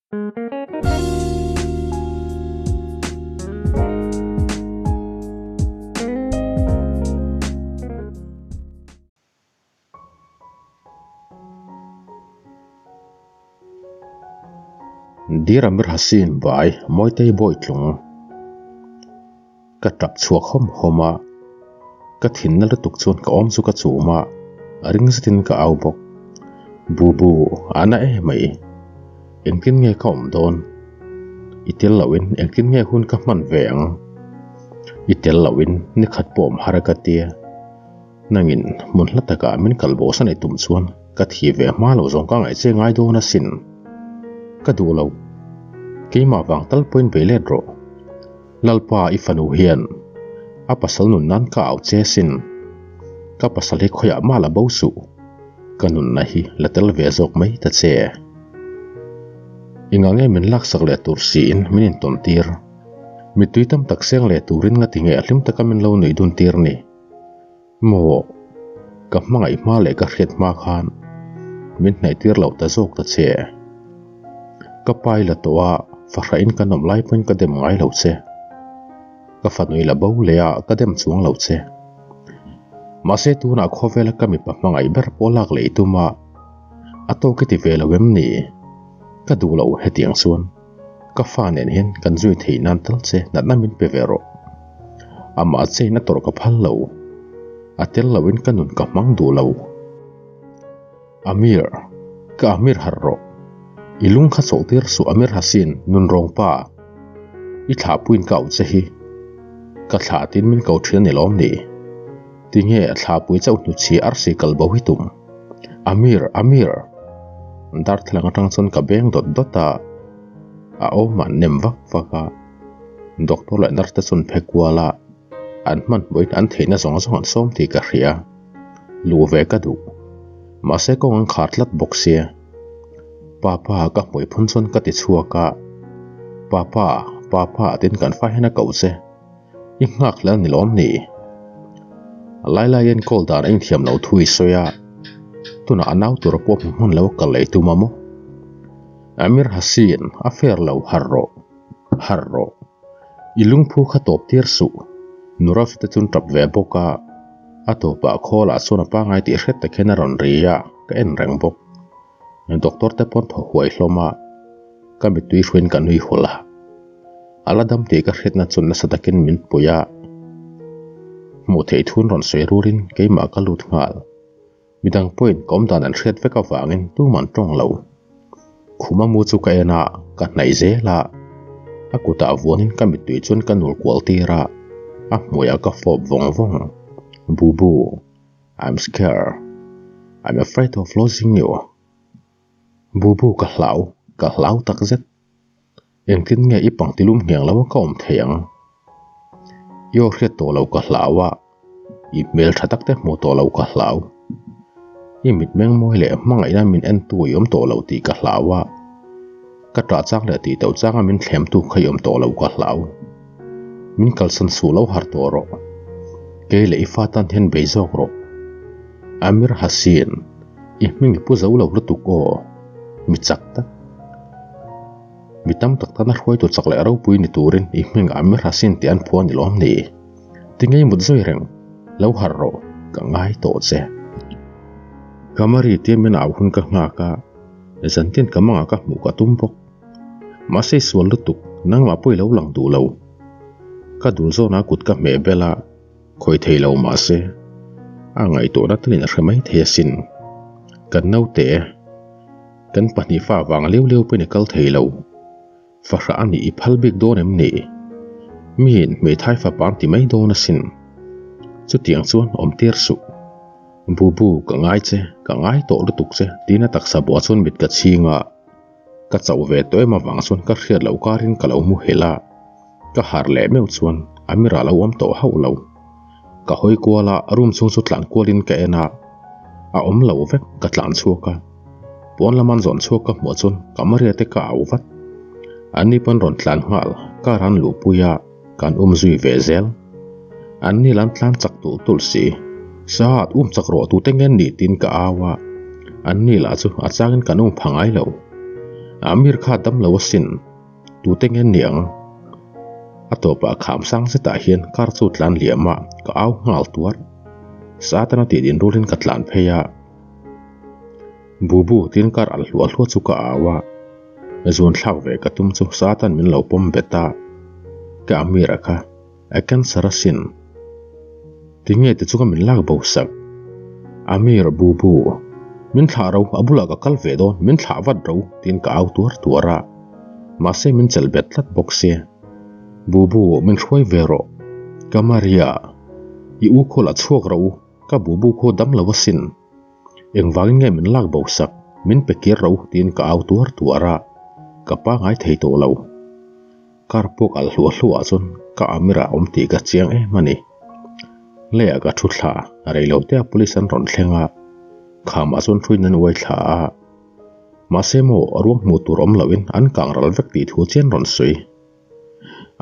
Dear Amir Hasin by Mawitei Bawitlung Ka tap chhuak hawm hawm a, ka thinna lutuk chuan ka awm chu ka chum a, ring zetin ka au bawk. Bu bu, a na e mai. Engtin nge ka awm dawn? I tel loin engtin nge hun ka hman ve ang? I tel loin nikhat pawh awm har a ka tia. Nangin hmun hla takah min kal bo sa nei tum chuan ka thi ve hma lo zawng ka ngaih che ngai dawn asin. Ka duh lo. Keimah vang tal pawhin bei let rawh. Lalpa i fanu hian a pasal nun nan ka au che asin. Ka pasal hi khawiah mah la bo suh. Ka nunna hi la tel ve zawk mai ta che. Engah nge min laksak leh tur siin min intawn tir? Mittui tam tak seng leh turin ngati nge a hlim taka min lo nuih dun tir ni? Maw? Ka hmangaih hma leh ka hriat hma khan min hnaih tir loh ta zawk ta che. Ka pa i la tawh a, fahrahin kan awm lai pawhin ka dem ngai lo che. Ka fanu i la bo leh a, ka dem chuang lo che. Mahse tunah khawvela ka mipa hmangaih ber pawh lak leh i tum a, a tawk i ti ve lo em ni? Ka duh loh hetiang chuan. Ka fa nen hian kan zui theih nan tal che natna min pe ve rawh. Amah chein a tawrh ka phal lo. A tel loin ka nun ka hmang duh lo. Amir, ka Amir harh rawh. I lung kha chawlh tir suh Amir Hasin, nun rawng pa. I thlah puiin ka auh che hi. Ka thlah tin min ko thin a ni lawm ni? Tinge a thlah pui chauh hnuchhi arsi kal bo hi tum? Amir, Amir! Darthlalang atang chuan ka beng dawt dawt a, a awm an nem vak vak a. Doctor leh nurse te chuan phe kual a, an hmanhmawhin an theihna zawng zawng an sawm tih ka hria. Luh ve ka duh. Mahse kawng an khar tlat bawk sia. Papa ka hmuih phun chuan ka ti chhuak a, Papa, Papa tiin kan fa hian a koh che. I nghak hle a ni lawm ni? Lai lai enkawl dan a inthiam lo thu i sawi a, tunah a nau tur pawh hmu hman lo a kal leh tum a maw? Amir Hasin, a fair lo, harh rawh, harh rawh. I lungphu kha tawp tir suh. Nurafi te chuan tap ve bawk a, a tawpah khawlah chuan a pangai tih hret tak hian a rawn ri a, ka en reng bawk. Doctor te pawn thaw huai hlawm a, ka mittui hruaiin ka nui hul a. A la dam tih ka hriatna chuan nasa takin min pui a, hmuh theih thun rawn sawi rurin keimah ka lut nghal. Midang pawhin ka awmdan an hriat vek avangin tuman tawng lo. Khuma mu chu ka en a, ka hnaih zel a, a kutah vuanin ka mittui chuan ka nul kual tir a, a hmuiah ka fawp vawng vawng. Bubu. I'm scared. I'm afraid of losing you. Bubu ka hlau, ka hlau tak zet. Engtin nge i pangtilum ngheng lo a ka awm thei ang? I aw hriat tawh lo ka hlau a, i hmel tha tak te hmuh tawh lo ka hlau. I mitmeng mawi leh hmangaihna min entu i awm tawh lo tih ka hlau a, ka ṭah chang leh tih tauh changa min thlemtu kha i awm tawh lo ka hlau. Min kalsan suh lo har tawh rawh. Kei leh i fa tan hian bei zawk rawh. Amir Hasin, i hming i pu zo lo lutuk aw. Mi chak tak. Mi tam tak tana hruaitu chak leh ropui ni turin i hming Amir Hasin tih an phuan i lawm ni. Ti ngei mut zui reng, lo har rawh, ka ngai tawh che. Kamari tia min au hun ka nghak a, zantin ka mangah ka hmuh ka tum bawk. Mahse i sual lutuk, nangmah pawh i lo lang duh lo. Ka dul zawnah kut ka hmeh bel a, khawi thei lo mahse a ngaihtuahna telin a hre mai thei asin. Kan naute, kan pahnih fa vang leu leu pawhin i kal thei lo. Fahrah a nih i phal bik dawn em ni? Miin hmeithai fapa an ti mai dawn asin. Chutiang chuan awm tir suh. Bubu, ka ngai che, ka ngai tawh lutuk che, tiin a taksa buah chuan mit ka chhing a. Ka chauh ve tawh em avang chuan ka hriat loh karin ka lo muhil a, ka harh leh meuh chuan Amira lo awm tawh hauh lo. Ka hawi kual a, room chhung chu tlan kualin ka en a, a awm lo vek ka tlan chhuak a. Pawn lama an zawn chhuak ka hmuh chuan ka Maria te ka au vat. Anni pawn rawn tlan nghal, car an luhpui a, kan um zui ve zel. Anni lan tlan chak tulh tulh si. Saat um chak rawh tute nge ni tiin ka au a, anni lah chu a changin kan um pha ngai lo. Amir kha dam lo asin, tute nge niang? A tawpah kham sang zetah hian car chu tlan liam a, ka au nghal tuar. Satana tih din rulin ka tlan phei a. Bubu tiin car al hluah hluah chu ka au a. Zun thlak ve ka tum chu Satan min lo pawm bet a. Ka Amir-a kha a cancer asin. Tinge ti chunga min lak bo sak? Amir, Bubu, min thlah ro, a bulah ka kal ve dawn, min thlah vat ro, tiin ka au tuar tuar a. Mahse min chelh bet tlat bawk si. Bubu, min hruai ve rawh. Ka Maria, i u khaw la chhuak ro, ka Bubu khaw dam lo asin. Engvangin nge min lak bo sak, min pe kir ro, tiin ka au tuar tuar a. Ka pangai thei tawh lo. Car pawk alh hluah hluah chuan ka Amira awm tih ka chiang em a ni. Leiah ka thu thla, reilotea police an rawn thleng a, khamah chuan thuin an uai thla a. Mahse maw, ruang hmuh tur awm loin an kang ral vek tih thu chian rawn sawi.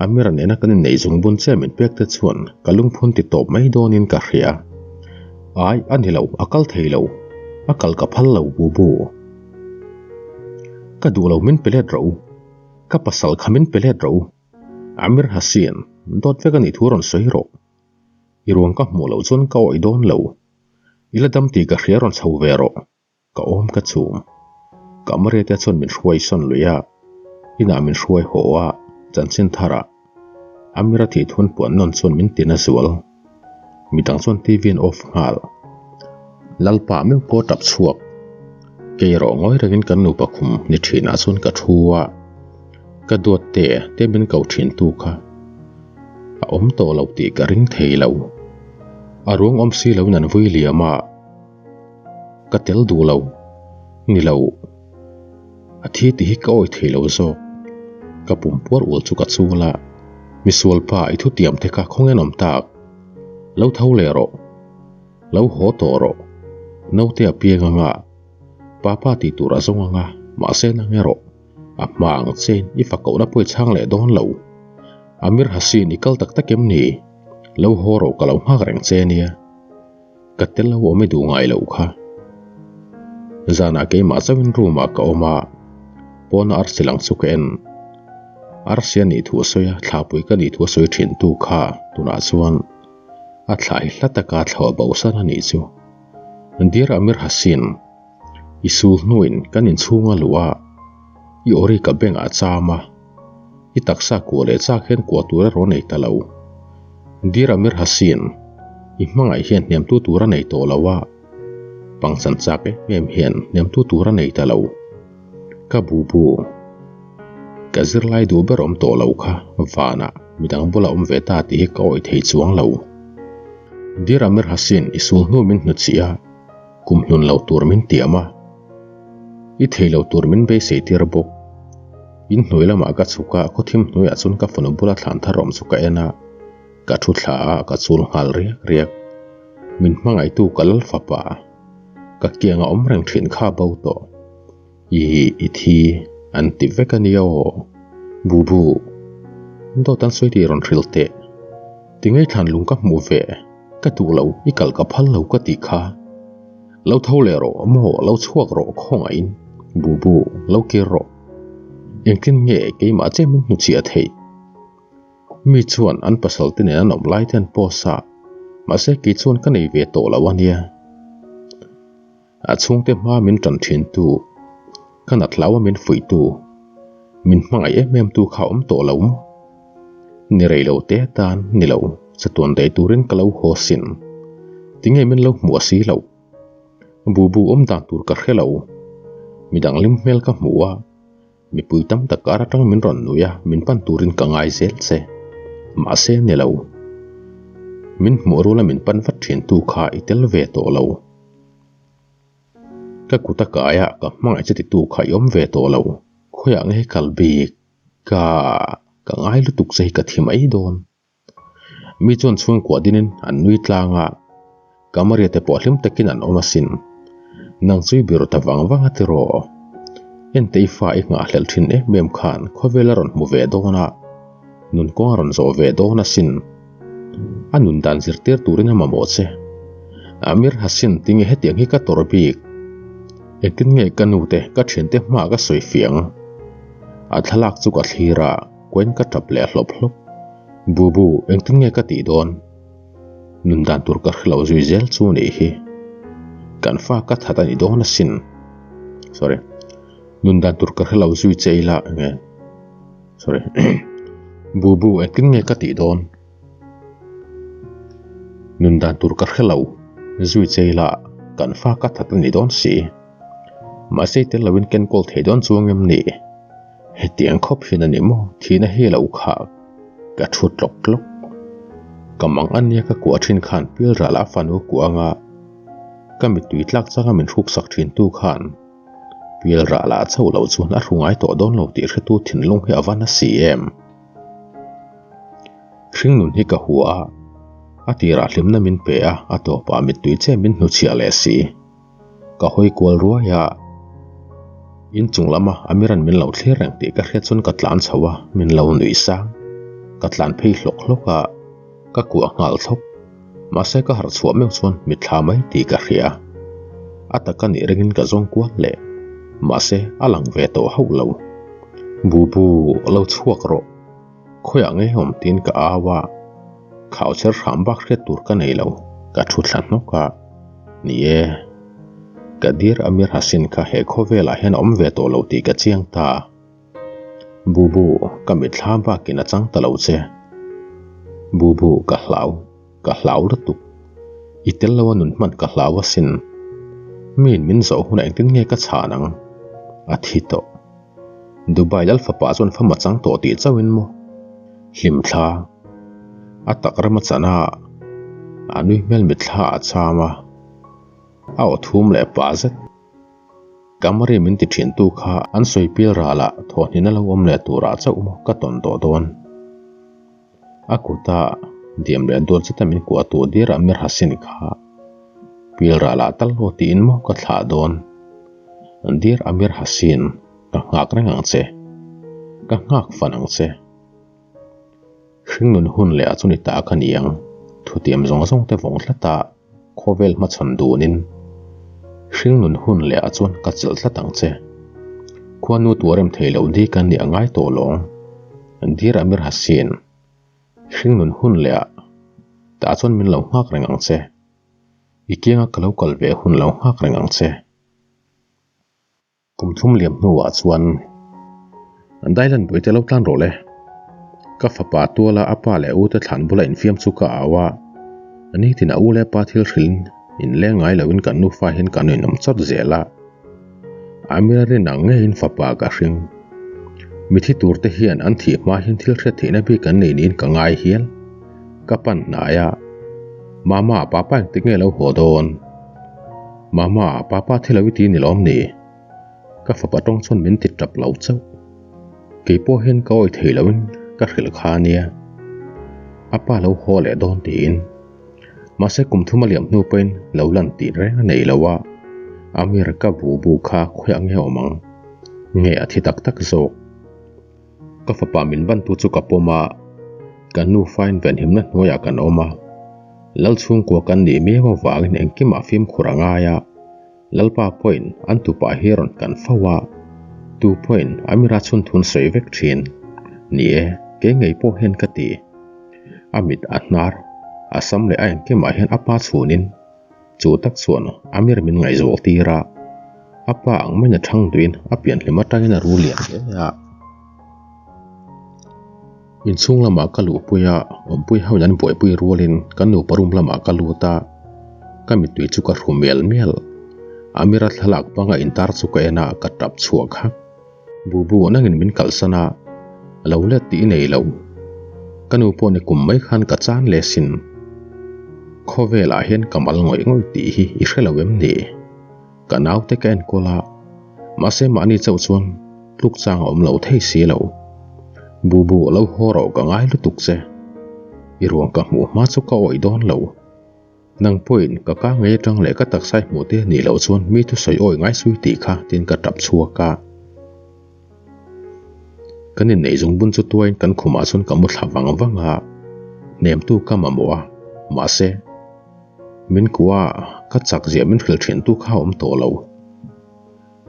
Amira nena kan inneih zung bun che min pek te chuan ka lungphun ti tawp mai dawnin ka hria. Ai, a ni lo, a kal thei lo. A kal ka phal lo bu bu. Ka duh lo min pe let rawh u. Ka pasal kha min pe let rawh u. Amir Hasin, dawt vek a nih thu rawn sawi rawh. I ruang ka hmuh loh chuan ka awih dawn lo. I la dam tih ka hria rawn chho ve rawh. Ka awm ka chhum. Ka Mariate chuan min hruai sawn lui a, inah min hruai haw a, chanchin tharah Amira thih thun puan nawn chuan min tin a zual. Midang chuan TV an off nghal. Lalpa meuh pawh tap chhuak. Kei erawh ngawi rengin kan nupa khum ni thinah chuan ka thu a, ka duat te te min ko thin tu kha a awm tawh lo tih ka ring thei lo. A ruang awm si loin an vui liam a, ka tel duh lo. Ni lo. A thi tih hi ka awih thei lo zawk. Ka pum puar ual chu ka chul a, Misual pa i thutiam te kha khawnge an awm tak? Lo tho leh rawh. Lo haw tawh rawh. Naute a piang anga, Papa tih tur a zawng anga, mahse nang erawh a hma ang chein i fakohna pawh i chhang leh dawn lo. Amir Hasin i kal tak tak em ni? Lo haw rawh ka lo nghak reng che nia. Ka tel lo awm i duh ngai loh kha. Zanah keimah chauhin room ah ka awm a, pawna arsi lang chu ka en. Arsi a nih thu a sawi a, thlapui ka nih thu a sawi thin tu kha tunah chuan a thla hi hla taka thlawh bo san a nih chu. Dear Amir Hasin, i sul hnuin kan inchhung a luh a, i awri ka bengah a cham a, I taksa kuah leh chak hian kuah tur erawh a nei ta lo. Dear Amir Hasin, i hmangaih hian hnemtu tur a nei tawh lo a, pangchan chak em em hian hnemtu tur a nei ta lo. Ka bu bu, ka zirlai duh ber awm tawh lo kha vanah midang bula awm ve ta tih hi ka awih thei chuang lo. Dear Amir Hasin, i sul hnu min hnuchih a, kum hlun lo tur min tiam a, i thei lo tur min beisei tir bawk. In hnuai lamah ka chhuk a, khawthim hnuaiah chuan ka fanu bula thlan thar awm chu ka en a, ka thu thla a, ka chul nghal riak riak. Min hmangaihtu ka lal fapa, ka kianga awm reng thin kha bo tawh. I, i thi an ti vek a nia aw. Bu bu, dawt an sawi tih rawn hrilh teh. Tinge thlan lung ka hmuh ve, ka duh lo, i kal ka phal lo ka tih kha. Lo tho leh rawh maw, lo chhuak rawh khawngaihin, Bu bu, lo kir rawh. Engtin nge keimah che min hmu chiah theih? Mi chuan an pasal te nen an awm lai te an post a, mahse kei chuan ka nei ve tawh lo a nia. A chhungte hma min tan thin tu, ka nat hlau a min fuih tu, min hmangaih em em tu kha awm tawh lo maw? Ni rei lo te atan ni lo, chatuan daih turin ka lo haw sin. Tinge min lo hmuh a si loh? Bubu awm dan tur ka hre lo. Midang lim hmel ka hmu a, mipui tam tak kar atang min rawn nui a, min pan turin ka ngai zel che. Mahse ni lo. Min hmuh rula min pan vat thin tu kha i tel ve tawh lo. Ka kut a kai a, ka hmangaih che titu kha i awm ve tawh lo. Khawiah nge kal bik? Ka ka ngai lutuk che hi ka thi mai dawn. Mi chuan chhungkua dinin an nui tlang a, Kamaria te pawh hlim takin an awm asin. Nang chu i biru ta vang vang a tiraw? Ente i fa i nghahhlelh thin em em khan khawvel a rawn hmu ve dawn a, nun kawng a rawn zawh ve dawn asin. A nun dan zirtir turin a mamawh che. Amir Hasin tinge hetiang hi ka tawrh bik? Engtin nge ka nute ka thiante hmaah ka sawi fiang? A thlalak chu ka thlir a, kuain ka tap leh hlawp hlawp. Bubu, engtin nge ka tih dawn? Nun dan tur ka hre lo zui zel chu nih hi. Kan fa ka that a ni dawn asin. Sorry. Nun dan tur ka hre lo zui che ila nge. Sorry. Bubu, engtin nge ka tih dawn? Nun dan tur ka hre lo zui che ila kan fa ka that a ni dawn si. Mahse tel loin ken kawl thei dawn chuang em ni? Hetiang khawp hian a ni maw thihna hi lo kha ka thu tlawk tlawk. Ka mang a nia ka kuah thin khan pilral a fanu kuah anga ka mittui tlak changa min hruksak thin tu khan pilral ah chauh loh chuan a hru ngai tawh dawn lo tih hretu thinlung hi a va na si em? Hringnun hi ka hua a, a tirah hlimna min pe a, a tawpah mittui che min hnuchhiah leh si. Ka hawi kual ruai a, inchung lama Amiran min lo thlir reng tih ka hriat chuan ka tlan chho a, min lo nuih sang. Ka tlan phei hlawk hlawk a, ka kuah nghal thlawp. Mahse ka harh chhuah meuh chuan mitthla mai tih ka hria. A taka nih ringin ka zawng kual leh. Mahse a lang ve tawh hauh lo. Bubu, lo chhuak rawh. Khawiah nge awm tiin ka au a, khau cher hram bak hriat tur ka nei lo, ka thu thla hnawk a. Ni e, Kadir Amir Hasin kha he khawvelah hian a awm ve tawh lo tih ka chiang ta. Bubu, ka mitthla bakin a chang ta lo che. Bubu, ka hlau, ka hlau lutuk. I tel lo a nun hman ka hlau asin. Miin min zawh hunah engtin nge ka chhan ang? A thi tawh. Dubai lal fapa chuan fam a chang tawh tih chauhin maw? Hlimthla a tak ram a chan a, a nui hmel mitthla a cham a, a aw thum leh pah zet. Kamari min ti thin tu kha an sawi pil ral ah thawhhnihna lo awm leh turah chauh maw ka tawn tawh dawn. A kuta diam leh duat zeta min kuah tu dir Amir Hasin kha pil ralah tal haw tiin maw ka thlah dawn. Dir Amir Hasin, ka nghak reng ang che. Ka nghak fan ang che. Hringnun hun leh ah chu ni ta ka ni ang. Thutiam zawng zawng te vawng tlat a, khawvel hmachhawn dunin. Hringnun hun leh ah chuan ka chelh tlat ang che. Khuanu tuarem thei lo di ka nih a ngai tawh lawng. Dir Amir Hasin, Hringnun hun leh ah tah chuan min lo nghak reng ang che. I kianga ka lo kal ve hun lo nghak reng ang che. Kum thum liam hnuah chuan Dailan Buite lo tlan rawh le. Ka fapa tuala a pa leh u te thlan bula infiam chu ka au a, nitin a u leh pa thil hrilhin inleng ngai loin kan nufa hian kan inawm chawt zel a. Amira rin ang ngeiin fapa ka hring. Mithi turte hian an thih hma hian thil hriat theihna bik an nei niin ka ngai hial. Ka pan hnai a, Mama, papa engtik nge lo haw dawn? Mama, papa thil lo i ti ni lawm ni? Ka fapa tawng chuan min ti tap lo chauh. Kei pawh hian ka awih thei loin ka hrilh kha a nia. A pa lo haw leh dawn tiin. Mahse kum thum a liam hnu pawhin lo lan tih reng a nei lo a, Amir ka bu bu kha khawiah nge awm ang? Nge a thi tak tak zawk? Ka fapa min bantu chu ka pawm a, kan nufain venhimna hnuaiah kan awm a. Lal chhungkua kan nih miau avangin engkimah fimkhur a ngai a, Lalpa pawhin an tupa hi rawn kan fo a, tu pawhin Amira chhun thun sawi vek thin. Ni e, kei ngei pawh hian ka ti. A mit a hnar, a sam leh a engkimah hian a pa chhunin chu tak chuan Amir min ngaihzual tir a, a pa ang maina thang duhin a pianhlim atangin a ru lian hle a. Inchhung lamah ka luhpui a, awmpui ho in an buaipui rualin kan nupa room lamah ka lut a, ka mittui chu ka hru mial mial. Amira thlalak panga intar chu ka en a, ka tap chhuak hak. Bubu nangin min kalhsan a, a lo let tih i nei lo. Ka nu pawh ni kum mai khan ka chan leh sin. Khawvelah hian ka mal ngawih ngawih tih hi i hre lo em ni? Ka naute ka enkawl a, mahse mahni chauh chuan tluk chang a awm lo thei si lo. Bubu a lo haw rawh ka ngai lutuk che. I ruang ka hmuh hma chu ka awih dawn lo. Nang pawhin ka ka ngei atang leh ka taksa i hmuh te nih loh chuan mi thusawi awi ngai sui tih kha tiin ka tap chhuak a. Kan inneih zungbun chu tuain kan khumah chuan ka mu thla vang vang a, hnemtu ka mamawh a, mahse min kuah a, ka chak ziah min hrilh thin tu kha a awm tawh lo.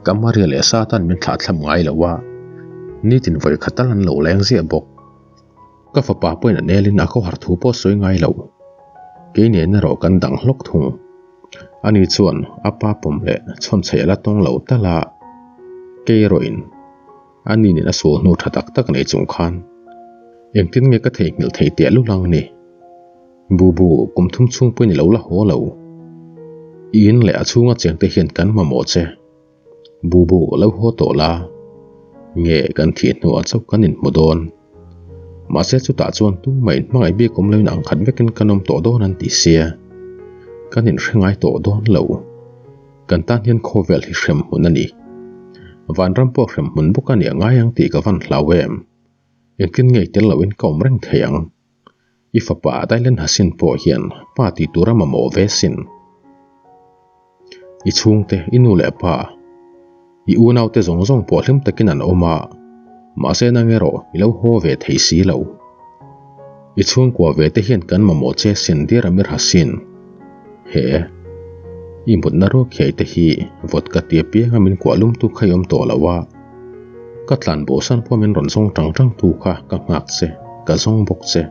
Ka Maria leh Satan min thlah thlam ngai lo a, Nitin vawi khat tal an lo leng ziah bawk. Ka fapa pawhin a nelin a khawhar thu pawh sawi ngai lo. Kei nen erawh kan dang hlawk thung. Ani chuan a pa pawm leh chhawnchheih a la tawng lo tal a, kei erawhin a ninin a sul hnu tha tak tak nei chung khan engtin nge ka theihnghilh theih teh lul ang ni? Bubu, kum thum chhung pawhin i lo la haw lo. I in leh a chhunga chengte hian kan mamawh che. Bubu lo haw tawh la, nge kan thih hnuah chauh kan inhmu dawn. Mahse chutah chuan tumah inhmangaih bik awm loin ang khat vekin kan awm tawh dawn an ti sia. Kan inhre ngai tawh dawn lo. Kan tan hian khawvel hi hrem hmun a ni. Vanram pawh hrem hmun bawk a nih a ngai ang tih ka van hlau em. Engtin ngei tel loin ka awm reng thei ang. I fapa Dylan Hasin pawh hian pa tih tur a mamawh ve sin. I chhungte, i nu leh pa, i unaute zawng zawng pawh hlim takin an awm a, mahse nang erawh i lo haw ve thei si lo. I chhungkua ve te hian kan mamawh che sin Dear Amir Hasin. He i mutna ruak hiai te hi vawt ka ti apianga min kuah lumtu kha i awm tawh lo a, ka tlan bosan pawh min rawn zawng tang tang tu kha ka nghak che, ka zawng bawk che.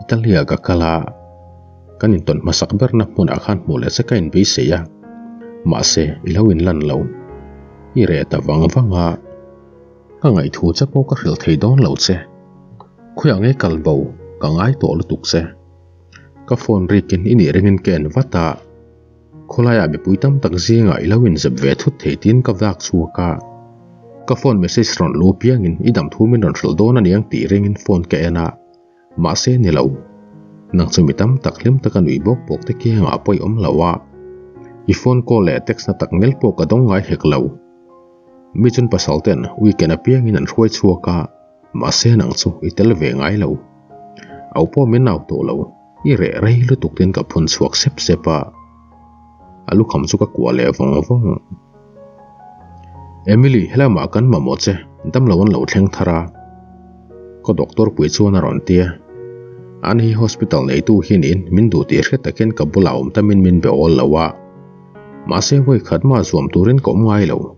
Italia ka kal a, kan intawn hmasak berna hmunah khan hmuh leh che ka inbeisei a, mahse i lo inlan lo. I reh ta vang vang a, ka ngaihthu che pawh ka hrilh thei dawn lo che. Khawiah nge kal bo, ka ngai tawh lutuk che. Ka phone rikin i nih ringin ka en vat a, Khawlaiah mipui tam tak zingah i lo inzep ve thut thei tiin ka vak chhuak a. Ka phone message rawn lu piangin i dam thu min rawn hrilh dawn a niang tih ringin phone ka en a, mahse ni lo. Nang chu mi tam tak hlim taka nui bawk bawk te kiangah pawh i awm lo a. I phone call leh text na tak nel pawh ka dawng ngai hek lo. Mi chun pasal ten weekend apiangin an hruai chhuak a, mahse nang chu i tel ve ngai lo. Au pawh min au tawh lo. I reh rei lutuk tin ka phun chhuak sep sep a, a lukham chu ka kuah leh vawng vawng. Emily, helamah kan mamawh che, damlo an lo thleng thar a. Ka doctor pui chuan a rawn ti a. An hi hospital neitu hi niin min duh tih hriat takin ka bulah awm tamin min be awl lo a. Mahse vawi khat mah zuam turin ka awm ngai lo.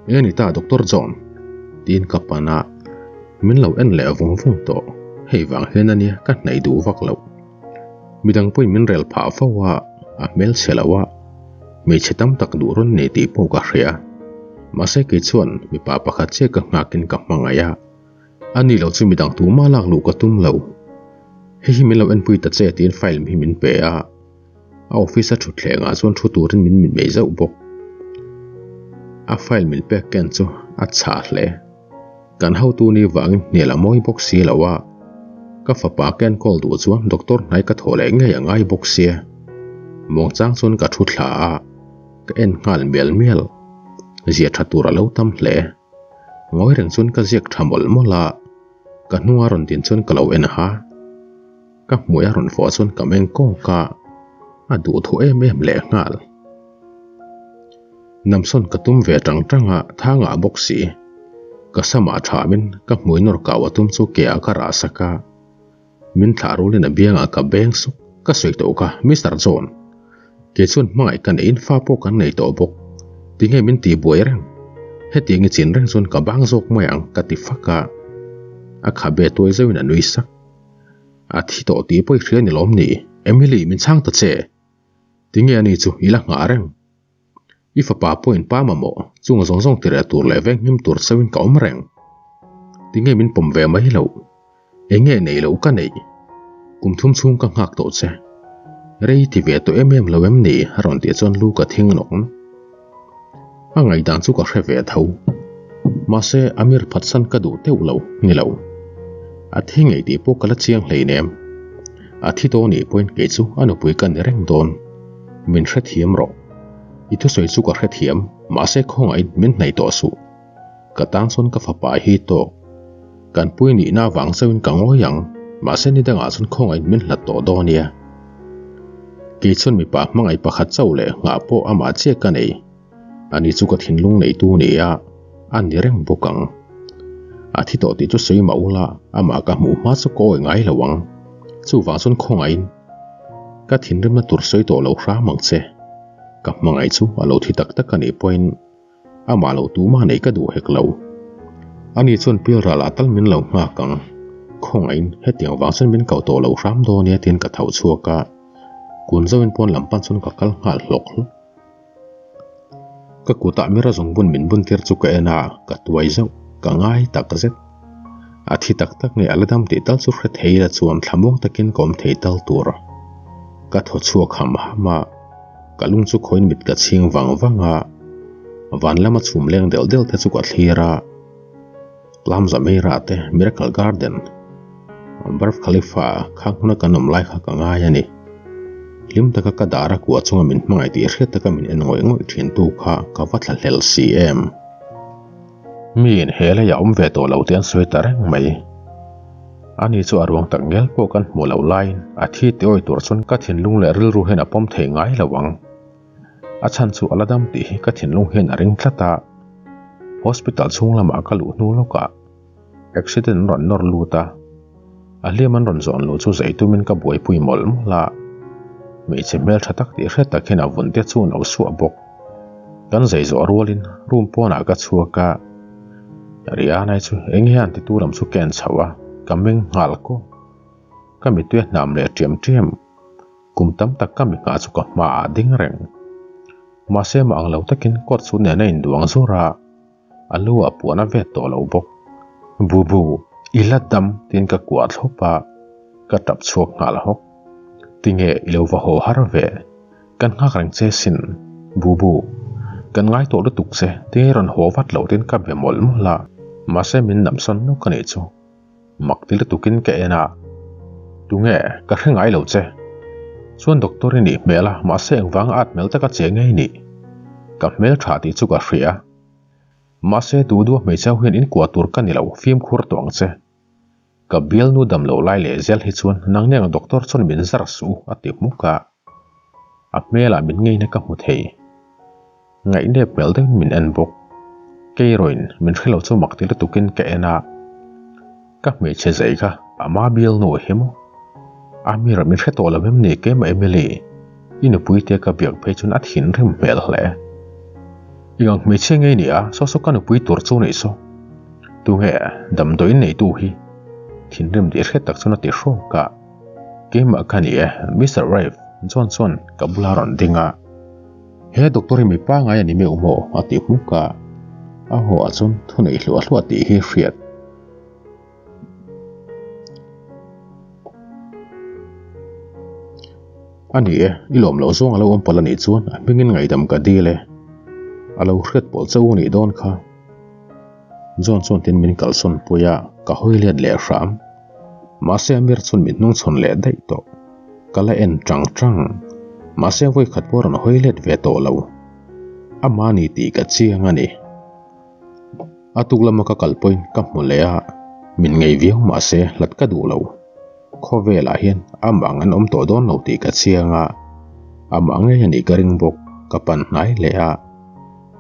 Eng a ni ta Doctor John? Tiin ka pan a, min lo en leh vung vung tawh. Hei vang hian a nia ka hnaih duh vak loh. Midang pawhin min rel phah fo a, a hmelchhe lo a, hmeichhe tam tak duh rawn nei tih pawh ka hria. Mahse kei chuan mipa pakhat chiah ka nghakin ka hmangaih a, a ni lo chu midang tumah lak luh ka tum lo. Hei hi min lo enpui ta che tiin file hi min pe a. A office a thutthleng ah chuan thu turin min mitmei zauh bawk. A file min pek ken chu a chhah hle. Kan hotu ni vangin hnial a mawi bawk si lo a, ka fapa ka enkawl duh chuan doctor hnai ka thawh leh ngei a ngai bawk sia. Muangchang chuan ka thu thla a, ka en nghal mial mial. Zia tha tur a lo tam hle. Ngawi reng chuan ka ziak tha mawlh mawlh a, ka hnunga rawn din chuan ka lo en ha. Ka hmui a rawn fawh chuan ka meng kawk a, a duhthawh em em leh nghal. Namsawn ka tum ve tang tang a, thang ah bawk si. Ka samah thamin ka hmui nawr kau a tum chu ke ah ka rah sak a. Min thlah rulin a biangah ka beng suk, ka sawi tawh kha, Mister John. Kei chuan hmangaih ka neihin fa pawh kan nei tawh bawk. Tinge min tih buai reng? Hetiang i chin reng chuan ka bang zawk mai ang ka ti fak a. A khabe tuai zeuhin a nui sak. A thi tawh tih pawh i hria ni lawm ni? Emily, min chhang ta che! Tinge ani chu i la nghah reng? I fapa pawhin pa mamawh, chunga zawng zawng tireh tur leh venghim tur chauhin ka awm reng. Tinge min pawm ve mai loh? Enge nei loh ka neih? Kum thum chhung ka nghak tawh che. Rei ti ve tawh em em lo em ni? a rawn tih chuan lu ka thing nawk nawk. A ngaihdan chu ka hre ve tho. Mahse, Amir phatsan ka duh teuh lo, ni lo. A thi ngei tih pawh ka la chiang hleinem. A thi dawn nih pawhin kei chu a nupui ka ni reng dawn. Min hrethiam rawh. I thusawi chu ka hrethiam, mahse khawngaih min hnaih tawh suh. Ka tang chuan ka fapa hi tawk. Kan pui nihna avang chauhin ka ngawi ang, mahse ni dangah chuan khawngaih min hlat tawh dawn nia. Kei chuan mipa hmangaih pakhat chauh leh nghah pawh amah chiah ka nei. Ani chu ka thinlung neitu nia, a ni reng bawk ang. A thi tawh tih chu sawi mah ula, amah ka hmuh hma chu ka awi ngai lo ang. Chuvang chuan khawngaihin ka thinrimna tur sawi tawh lo hram ang che. Ka hmangaih chu a lo thi tak tak a nih pawhin, Amah lo tumah neih ka duh hek lo. Ani chuan pilral ah tal min lo nghak ang. Khawngaihin hetiang vang chuan min koh tawh lo hram dawn nia tiin ka tho chhuak a. Kun zauhin pawn lam pan chuan ka kal nghal hlawk hlawk. Ka kutah mira zungbun min bun tir chu ka en a, ka tuai zauh, ka ngai tak zet. A thi tak tak nge a la dam tih tal chu hre thei ila chuan thlamuang takin ka awm thei tal tur. Ka thaw chhuak ham ham a, ka lung chu khawiin mit ka chhing vang vang a, van lama chhum leng delh delh te chu ka thlir a. Palm Jumeirah te Miracle Garden, Burj Khalifa kha hmuna kan awm lai kha ka ngai a ni. Hlim taka ka dar a kuah chunga min hmangaih tih hriat taka min en ngawih ngawih thin tu kha ka va thla hlel si em. Miin he leiah awm ve tawh lo te an sawi ta reng mai. Ani chu a ruang tak ngel pawh kan hmuh loh laiin a thi ti awi tur chuan ka thinlung leh rilru hian a pawm thei ngai lo ang. A chhan chu a la dam tih hi ka thinlung hian a ring tlat a. Hospital chhung lamah ka luh hnu lawkah accident an rawn nawr lut a, a hliam an rawn zawn luh chu zei tumin ka buaipui mawlh mawlh a. Hmeichhe hmeltha tak tih hriat tak hian a vun te chu a no suah bawk. Kan zei zawh rualin room pawnah ka chhuak a, Rihanna-i chu eng hian titu lam chu ka en chhoh a, ka meng nghal kawk. Ka mittui a hnam leh ṭiam ṭiam. Kum tam tak ka mi nghah chu ka hmaah a ding reng. Mahse mah ang lo takin court chu nen a induang zur a, a lu ah puan a vet tawh lo bawk. Bubu, i la dam tiin ka kuah thlawp a, ka tap chhuak nghal hawk. Tinge i lo va haw har ve? Kan nghak reng che sin. Bubu, kan ngai tawh lutuk che, tinge i rawn haw vat lo tiin ka be mawlh mawlh a, mahse min namsawn nawk a nih chu. Mak ti lutukin ka en a, Tunge, ka hre ngai lo che. Chuan doctor i nih hmel a, mahse engvanga at hmel taka che ngei nih? Ka hmel tha tih chu ka hria. Mahse duh duh hmeichhe ho hian inkuah tur ka ni lo, fimkhur tawh ang che. Ka bialnu dam loh lai leh zel hi chuan nang neng doctor chuan min zar suh u a ti hmuk a. A hmelah min ngeina ka hmu thei. Ngaihnep hmel deuhin min en bawk. Keirawin min hre lo chu mak ti lutukin ka en a. Ka hmeichhe zei kha ama bialnu a hi maw? Amira min hre tawh lo em ni keimah Emily? I nupui te ka biak phei chuan a thinrim hmel hle. I ang hmeichhia ngei ni a, saw saw ka nupui tur chu nih saw. Tunge damdawiin neitu hi? Thinrim tih hriat tak chuan a ti hrawk a. Keimah ka ni e, Mister Rafe, John chuan ka bula rawn ding a. He doctor hi mi pangai a ni meuh maw? a ti hmuk a, a haw ah chuan thu neih hluah hluah tih hi hriat. A ni e, i lawm loh zawng a lo awm palh a nih chuan a hmingin ngaihdam ka dil e. A lo hriat pawlh che u nih dawn kha. John chuan tin min kalsawn pui a, ka hawi let leh hram. Mahse Amir chuan min hnung chhawn leh daih tawh. Ka la en tang tang. Mahse vawi khat pawh rawn hawi let ve tawh lo. Ama ni tih ka chiang a ni. A tuk lama ka kal pawhin ka hmu leh a, min ngei viau mahse hlat ka duh lo. Khawvelah hian amah ang an awm tawh dawn lo tih ka chiang a, amah ngei a nih ka ring bawk. Ka pan hnai leh a,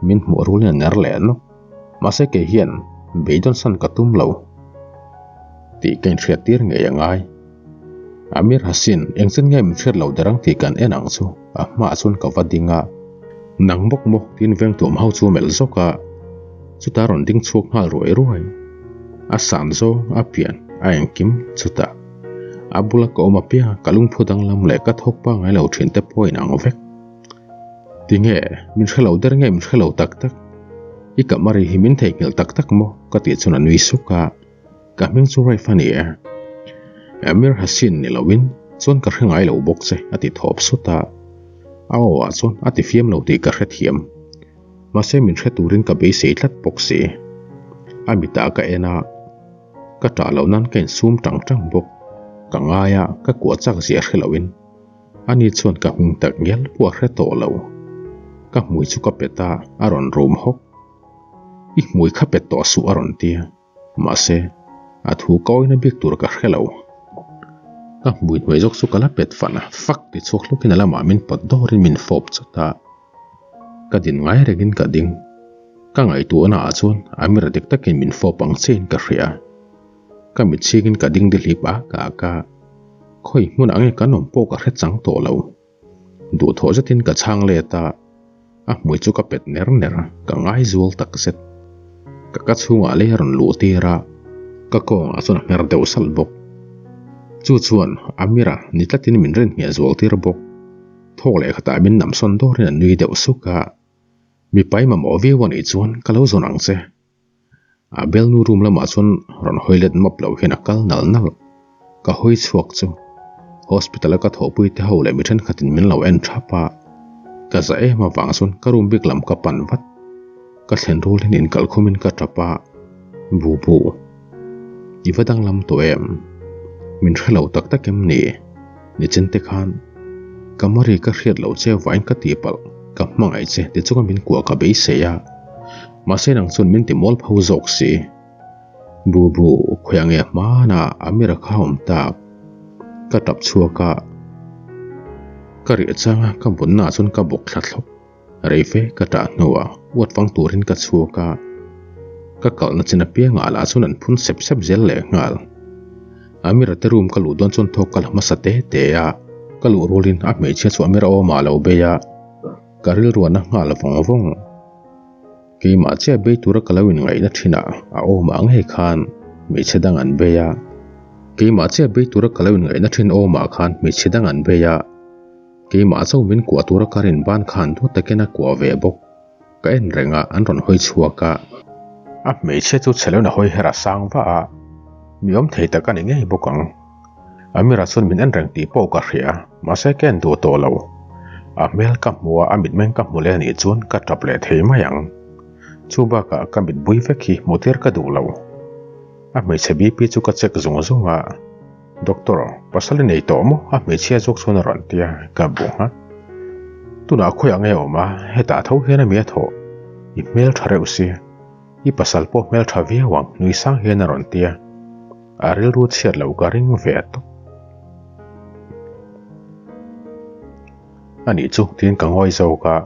min hmuh rulin a ner leh nawk. Mahse kei hian beidawn san ka tum lo tih ka inhriat tir ngei a ngai. Amir Hasin, engchen nge min hriat lo der ang tih kan en ang chu a hmaah chuan ka va ding a. Nang bawk maw tiin vengtuam ho chu a melh zawk a, chutah a rawn ding chhuak nghal ruai ruai. A san zawng, a pian, a engkim chutah a bula ka awm apiang a ka lungphu danglam leh ka thawk pangngai lo thin te pawh a inang vek. Tinge, min hre lo der nge min hre lo tak tak? I kamari hi min theihnghilh tak tak maw? Ka tih chuan a nui suk a, ka hming chu Rafe a ni e. Amir Hasin ni loin chuan ka hre ngai lo bawk che a ti thawp sut a, a aw ah chuan a ti fiam lo tih ka hrethiam. Mahse min hre turin ka beisei tlat bawk si. A mitah ka en a, ka ṭah loh nan ka insum ṭang ṭang bawk. Ka ngai a, ka kuah chak zia hre loin. Ani chuan ka hming tak ngial pawh a hre tawh lo. Ka hmui chu ka pet a, a rawn rum hawk. I hmui kha pet tawh suh a rawn ti a, mahse, a thu ka awina bik tur ka hre lo. Ka hmui hnuai zawk chu ka la pet fan a, fak ti chhuak hlukin a lamah min pawt dawrin min fawp chawt a. Ka din ngai rengin ka ding. Ka ngaihtuahna ah chuan Amira dik takin min fawp ang chiahin ka hria. Ka mit chhingin ka ding dihlip a ka ak a, khawi hmun ah nge kan awm pawh ka hre chang tawh lo. Duhthawh zetin ka chhang let a, a hmui chu ka pet ner ner a, ka ngai zual tak zet. Ka ka chhungah lei a rawn luh tir a, ka kawngah chuan a hmer deuh salh bawk. Chu chuan Amira ni tlatin min rin hmiah zual tir bawk. Thawk leh khatah min namsawn dawrin a nui deuh suk a, Mipa i mamawh viau a nih chuan ka lo zawn ang che. A belnu room lamah chuan rawn hawi let map loh hian a kal nal nal. Ka hawi chhuak chu hospital a ka thawhpui te ho leh mi thenkhatin min lo en thap a, ka za em avang chuan ka room bik lam ka pan vat. Ka thlen rulin inkalh khumin ka tap a, Bu bu, i va danglam tawh em? Min hre lo tak tak em ni? Nichin te khan ka mari ka hriat loh che vain ka tihpalh, ka hmangaih che ti chunga min kuah ka beisei a, mahse nang chuan min ti mual pho zawk si. Bu bu, khawiah nge hmana Amira kha a awm tak? Ka tap chhuak a, ka riah changa ka bunna ah chuan ka bawk thla thlawp. Reife ka ṭah hnuah uat fang turin ka chhuak a, ka kalhna chin apiangah lah chuan an phun sep sep zel leh nghal. Amira te room ka luh dawn chuan thawk ka la hmasa te te a, ka luh rualin a hmeichhia chu Amira awmah a lo bei a, ka rilruahna nghal vawng vawng. Keimah chiah bei tura ka lo inngaihna thinah a awmah ngei khan hmeichhe dang an bei a, keimah chiah bei tura ka lo inngaihna thin awmah khan hmeichhe dang an bei a. Keimah chauh min kuah tura ka rin ban khan duat takin a kuah ve bawk. Ka en reng a, an rawn hawi chhuak a. A hmeichhia chu chhe loin a hawi her a sang vah a, mi awm thei tak a ni ngei bawk ang. Amira chuan min en reng tih pawh ka hria, mahse ka en duh tawh lo. A hmel ka hmu a, a mitmeng ka hmu leh a nih chuan ka tap leh thei mai ang. Chu bakah ka mit bui vek hi hmuh tir ka duh lo. A hmeichhe BP chu ka check zung zung a. Doctor, pasal i nei tawh maw? A hmeichhia zawk chuan a rawn ti a, ka bu nghat. Tunah khawiah nge awm a, hetah tho hian a mi a thawh. I hmel tha reuh si. I pasal pawh hmel tha viau ang, nui sang hian a rawn ti a. A rilru chhiat loh ka ring ve tawp. Anih chu, tiin ka ngawi zawk a.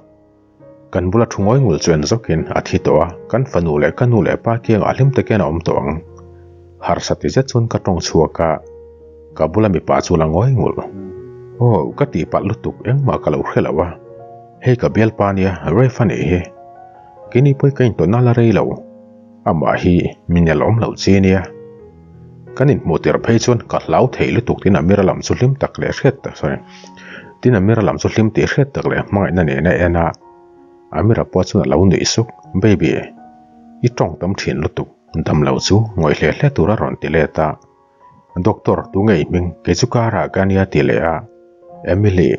Kan bula thu ngawi ngul chu en zawkin a thi tawh a, kan fanu leh ka nu leh pa kiangah hlim takin a awm tawh ang. Harsa ti zet chuan ka tawng chhuak a, ka bula mipa chu la ngawi ngul. Aw, ka tihpalh lutuk engmah ka lo hre lo a, hei ka bialpa nia, Ref a nih hi. Keini pawh ka intawn nal a rei lo, amah hi mi nelawm loh chi nia. Kan inhmuh tirh phei chuan ka hlau thei lutuk tin Amira lam chu hlim tak leh hriat tak sorry tin Amira lam chu hlim tih hriat tak leh hmangaihna nen a en a, Amira pawh chuan a lo nuih suk, Baby, i tawng tam thin lutuk, dam lo chu ngawih hle hle tur a rawn ti let a, Doctor, tunge i hming, kei chu Kara ka nia ti leh a, Emily,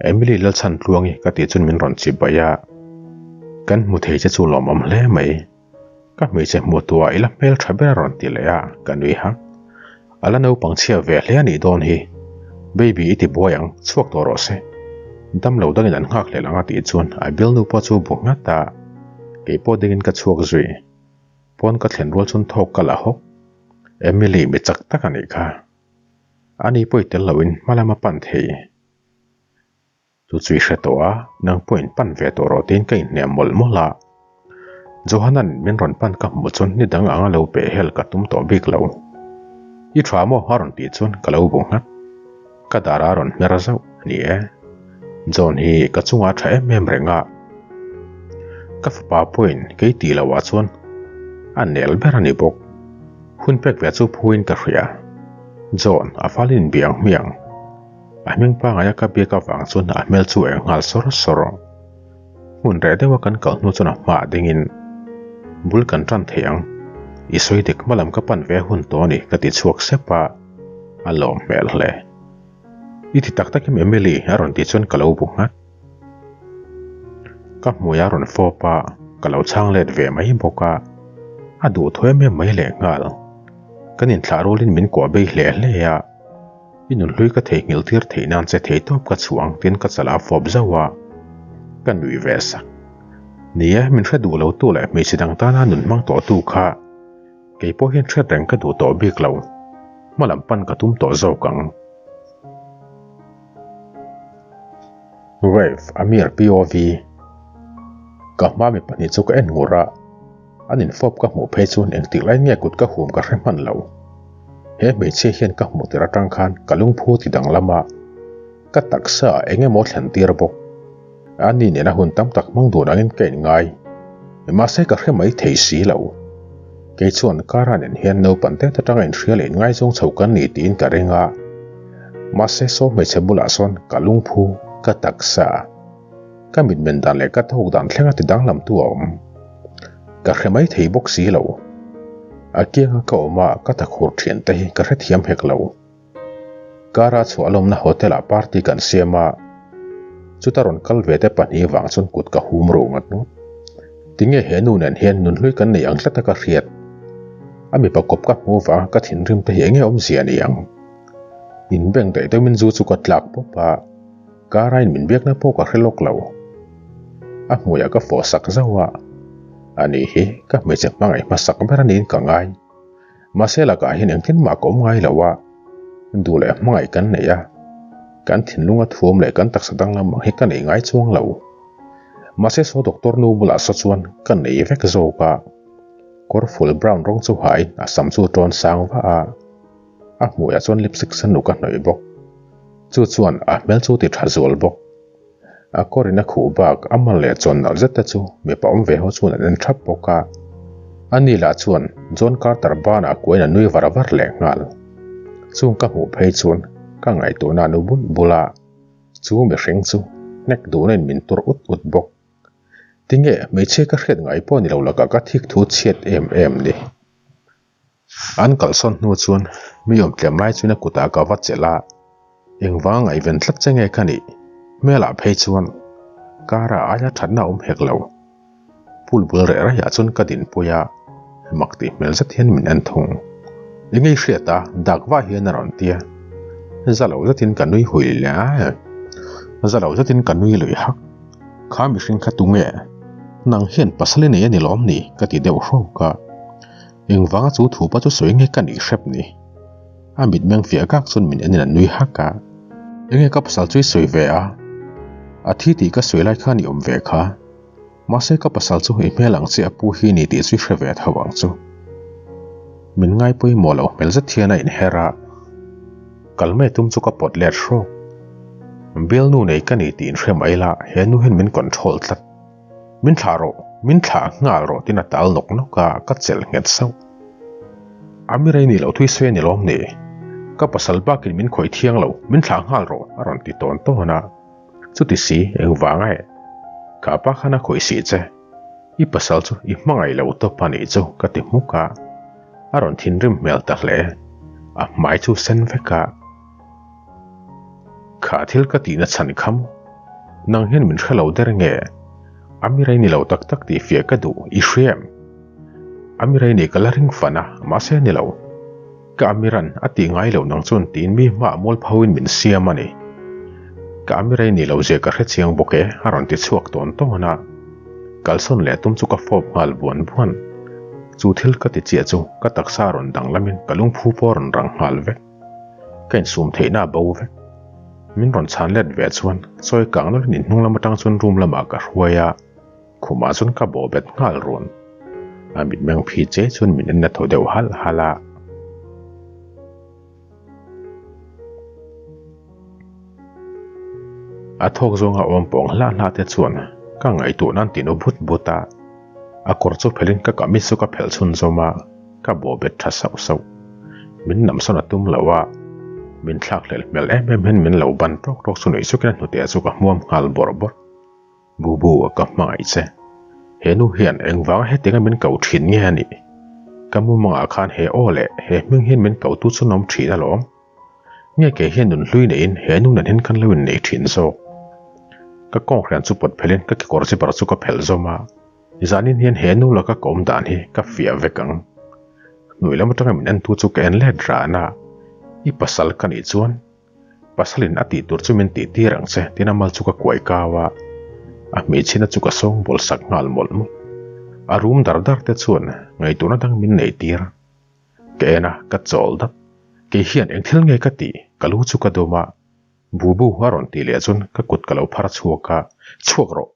Emily Lalchhantluangi ka tih chuan min rawn chip baih a, kan hmu thei che chu lawmawm hle mai. Ka hmeichhe hmuh tuah i la hmel tha ber a rawn ti leh a, ka nui hak. A la naupang chhia ve hle a nih dawn hi. Baby i ti buai ang, chhuak tawh rawh se. Dam lo dangin an nghak hlel ang a tih chuan a bialnu pawh chu bu nghat a, kei pawh dingin ka chhuak zui. Pawn ka thlen rual chuan thawk ka la hawk. Emily mi chak tak a nih kha. Ani pawh i tel loin hma lam a pan thei. Chu chu i hre tawh a, nang pawh in pan ve tawh rawh tiin ka inhniam mawlh mawlh a. Johanan min rawn pan ka hmuh chuan ni dang anga lo peh hel ka tum tawh bik lo. I tha maw? a rawn tih chuan ka lo bu nghat. Ka dar a rawn hmer zauh a ni e. John hi ka chungah a tha em em reng a. Ka fapa pawhin kei tih loh ah chuan a nel ber a ni bawk. Hun pek ve chu phuin ka hria. John, a falin inbiang hmiang. A hming pangaia ka biak avang chuan a hmel chu a eng nghal sawr sawr. Hmun reh deuha kan kal hnu chuan a hmaah dingin, Bul kan tan thei ang, i sawi dik hma lam ka pan ve hun tawh a ni ka ti chhuak sep a, a lawm hmel hle. I ti tak takim Emily a rawn tih chuan ka lo bu nghat. Ka hmui a rawn fawp a, ka lo chhang let ve mai bawk a, a duh thaw em em mai lehnghal. Kan inthlah rualin min kuah bei hle hle a. I nunhlui ka theihnghilh tir theih nan che thei tawp ka chhuah ang tiin ka chalah a fawp zauh a, ka nui ve sak. Ni e, min hre duh lo tu leh hmeichhe dang tana nun hmang tawh tu kha kei pawh hian hriat reng ka duh tawh bik lo, hma lam pan ka tum tawh zawk ang. Rev. Amir POV Ka hma mi pahnih chu ka en ngur a. An infawp ka hmuh phei chuan engtik lai nge kut ka hum ka hre hman lo. He hmeichhia hian ka hmuh tir atang khan ka lungphu ti danglam a, ka taksa ah eng emaw thlen tir bawk. Ani nena hun tam tak hmang dun angin ka inngai. Mahse ka hre mai thei si lo. Kei chuan Kara nen hian naupan te atanga inhria leh inngaizawng chho kan ni tiin ka ring a. Mahse saw hmeichhe bulah sawn ka lungphu, ka taksa, ka mitmen dan leh ka thawk dan thlenga ti danglamtu a awm. Ka hre mai thei bawk si lo. A kianga ka awm a, ka thakhur thian te hi ka hrethiam hek lo. Kara chhuah lawmna hotel ah party kan siam a, chuta rawn kal ve te pahnih vang chuan kut ka hum ro ngat ngawt. Tinge he nu nen hian nunhlui kan nei ang tlat a ka hriat. A mipa kawp ka hmu vang ka thinrim te hi enge awmzia ni ang. In bank daih deuhin zu chu ka tlak pawp a, Kara in min biakna pawh ka hre lawk lo. A hmuiah ka fawh sak zauh a, ani hi ka hmeichhe hmangaih hmasak ber a niin ka ngai. Mahse lakah hian engtin mah ka awm ngai lo a, duh leh hmangaih kan nei a, kan thinlunga thuam leh kan taksa danglam ang hi ka nei ngai chuang lo. Mahse saw doctor nu bulah saw chuan ka nei vek zawk a, kawrful brown rawng chu hain a sam chu tawn sang vah a, a hmuiah chuan lipstick sen nu ka hnawih bawk. Chu chuan a hmel chu ti tha zual bawk. A kawrin a khuh bak a mal leh chawn nalh zet te chu mipa awm ve ho chuan an en thap bawk a. Ani lah chuan John Carter banah kuain a nui var var leh nghal. Chung ka hmuh phei chuan ka ngaihtuahna a nu bul bul a, chu mihring chu hnek duhna in min tur ut ut bawk. Tinge hmeichhia ka hriat ngai pawh ni lo lakah ka thik thu chhiat em em ni. An kalsawn hnu chuan mi awm tlem lai chuan a kutah ka va chelh a, engvang ngaihven tlat che nge ka nih? Hmelah phei chuan kara aia thatna a awm hek lo. Pool bul reh raiah chuan ka dinpui a, mak tih hmel zet hian min en thung. Eng ei hriat a, dak vah hian a rawn ti a, za lo zetin ka nui hui leh a, za lo zetin ka nui lui hak. Kha mihring kha tunge? Nang hian pasal i nei a ni lawm ni? ka ti deuh hrawk a. Engvanga chu thu pa chu sawi nge ka nih hrep ni? A mitmeng fiah kak chuan min enin a nui hak a. Enge ka pasal chu i sawi ve a? A thi tih ka sawi lai khan i awm ve kha. Mahse ka pasal chu i hmel ang che a pu hi ni tih chu i hre ve tho ang chu. Min ngaipawimawh loh hmel zet hian a inher a. Kal mai tum chu ka pawt let hrawk. Bialnu nei ka ni tih inhre mai la, he nu hian min control tlat. Min thlah rawh, min thlah nghal rawh tiin a tal nawk nawk a, ka chelh nghet sauh. Amirei ni loh thui sawi a ni lawm ni? Ka pasal bakin min khawih thiang lo, min thlah nghal rawh a rawn ti tawn tawn a. Chuti si, engvang e? Ka pa khan a khawih si che. I pasal chu i hmangaih lo tawp a nih chu ka ti hmuk a. A rawn thinrim hmel ta hle. A hmai chu sen vek a. Kha thil ka tihna chhan kha maw? Nang hian min hre lo der nge? Amirei ni lo tak tak tih fiah ka duh, i hria em? Amirei nih ka la ring fan a, mahse ni lo. Ka Amiran a tih ngai loh nang chuan tiin mi hmaah mualpho in min siam a ni. Ka Amirei ni lo zia ka hre chiang bawk e, a rawn ti chhuak tawn tawn a. Kalsawn leh tum chu ka fawp nghal buan buan. Chu thil ka ti chiah chu ka taksa rawn danglamin ka lungphu pawh a rawn rang nghal vek. Ka insum theihna a bo vek. Min rawn chhan let ve chuan chawi kang nawlhin inhnung lam atang chuan room lamah ka hruai a, khumah chuan ka bawh bet nghal run. A mitmeng phi che chuan min en na thaw deuh halh halh a. A thawk zawnga awm pawng hlah hlah te chuan ka ngaihtuah nan tinu but but a. A kawr chu phelhin ka kamis chu ka phelh chhunzawm a, ka bawh bet tha sauh sauh. Min namsawn a tum lo a, min thlak hlelh hmel em em hian min lo ban tawk tawk chu nuih sukin a hnute chu ka hmuam nghal bawrh bawrh. Bubu a ka hmangaih che. He nu hian engvanga hetianga min ko thin nge a nih? Ka mumangah khan he aw leh he hming hian min ko tu chu an awm thin alawm. Nge kei hian nun hlui neiin he nu nen hian kan lo innei thin zawk. Ka kawnghren chu pawt phelhin ka kekawr zipper chu ka phelh zawm a, zanin hian he nu laka ka awm dan hi ka fiah vek ang. Hnuai lam atanga min entu chu ka en let ran a, I pasal ka nih chuan pasalin a tih tur chu min tih tir ang che tiin a mal chu ka kuai kau a, a hmeichhina chu ka sawng bawl sak nghal mawlh mawlh. A rum dar dar te chuan ngaihtuahna dang min neih tir. Ka en a, ka chawl dap. Kei hian eng thil nge ka tih? Ka lu chu ka dum a. Bubu a rawn tih leh chuan ka kut ka lo phar chhuak a, Chhuak rawh!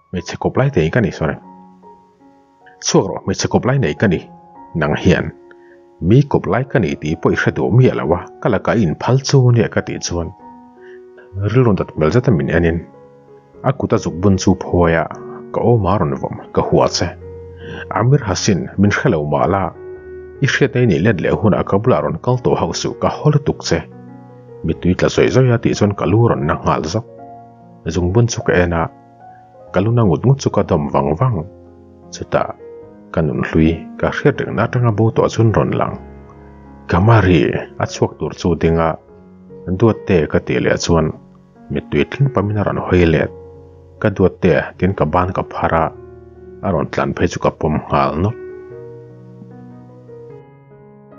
Hmeichhe kawp lai nei ka ni, sorry. Chhuak rawh, hmeichhe kawp lai nei ka ni. Nang hian mi kawp lai ka ni tih pawh i hre duh miah lo a, ka lakah i inphal chu nia ka tih chuan rilru dat hmel zeta min enin a kut a zuk bun chu phawi a, ka awm a rawn vawm, ka hua che. Amir Hasin, min hre lo mah la, i hriatna i nih let leh hunah ka bulah rawn kal tawh hauh suh, ka haw lutuk che. Mittui tla zawih zawih a tih chuan ka lu rawn na nghal zawk. Zungbun chu ka en a, ka lu na ngut ngut chu ka dawm vang vang. Chutah, ka nunhlui ka hriat rengna atanga bo tawh chuan rawn lang. Kamari, a chhuak tur chu ding a, Duatte ka tih leh chuan mittui tling pamin a rawn hawi let. Ka duatte tiin ka ban ka phar a, a rawn tlan phei chu ka pawm nghal nawlh.